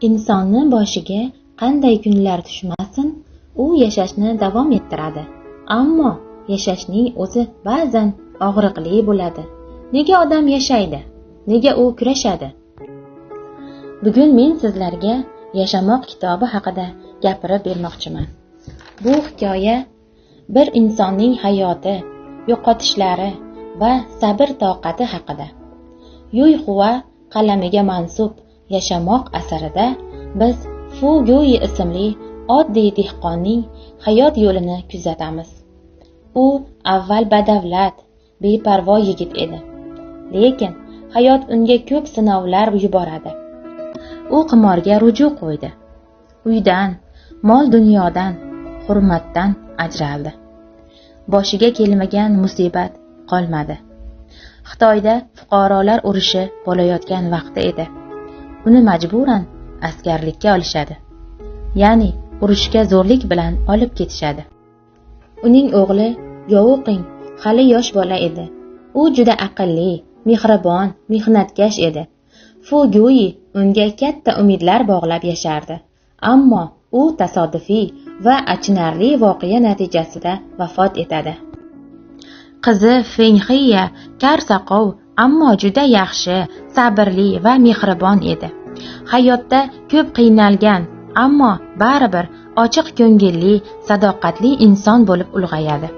Insonni boshiga qanday kunlar tushmasin, u yashashni davom ettiradi. Ammo yashashning o'zi ba'zan og'riqli bo'ladi. Nega odam yashaydi? Nega u kurashadi? Bugun men sizlarga Yashamoq kitobi haqida gapirib bermoqchiman. Bu hikoya bir insonning hayoti, yo'qotishlari va sabr-toqati haqida. Yuy Hua qalamiga mansub Yashamoq asarida biz Fu Guyi ismli oddiy dehqonning hayot yo'lini kuzatamiz. U avval badavlat, beparvo yigit edi. Lekin hayot unga ko'p sinovlar yuboradi. U qimorga ruju qo'ydi. Uydan, mol-dunyodan, hurmatdan ajraldi. Boshiga kelmagan musibat qolmadi. Xitoyda fuqarolar urushi bo'layotgan vaqti edi. Uni majburan askarlikka olishadi. Ya'ni urushga zo'rlik bilan olib ketishadi. Uning o'g'li Youqing hali yosh bola edi. U juda aqlli, mehribon, mehnatkash edi. Fu Guyi unga katta umidlar bog'lab yashardi. Ammo u tasodifiy va achinarli voqea natijasida vafot etadi. Qizi Fengxiya kar-soqov, ammo juda yaxshi, sabrli va mehribon edi. Hayotda ko'p qiynalgan, ammo baribir ochiq ko'ngilli, sadoqatli inson bo'lib ulg'ayadi.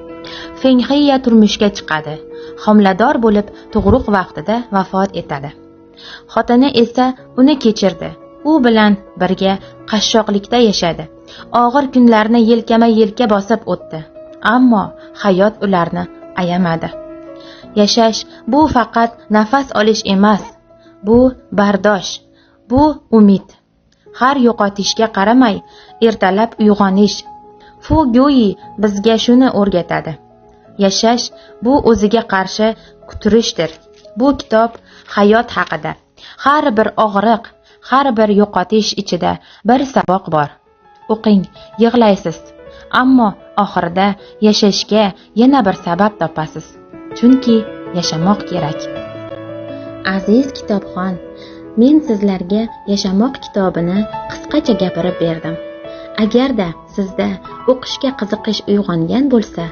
Fengxiya turmushga chiqadi. Homilador bo'lib, tug'ruq vaqtida vafot etadi. Xotini esa uni kechirdi. U bilan birga qashshoqlikda yashadi. Og'ir kunlarni yelkama-yelka bosib o'tdi. Ammo hayot ularni ayamadi. Yashash bu faqat nafas olish emas, bu bardosh, bu umid. Har yo'qotishga qaramay ertalab uyg'onish. Fu Guyi bizga shuni o'rgatadi. Yashash bu o'ziga qarshi kuturishdir. Bu kitob hayot haqida. Har bir og'riq, har bir yo'qotish ichida bir saboq bor. O'qing, yig'laysiz, ammo oxirida yashashga yana bir sabab topasiz. Chunki yashamoq kerak. Aziz kitobxon, men sizlarga Yashamoq kitobini qisqacha gapirib berdim. Agarda sizda o'qishga qiziqish uyg'ongan bo'lsa,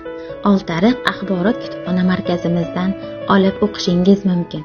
Oltiariq axborot kutubxona markazimizdan olib o'qishingiz mumkin.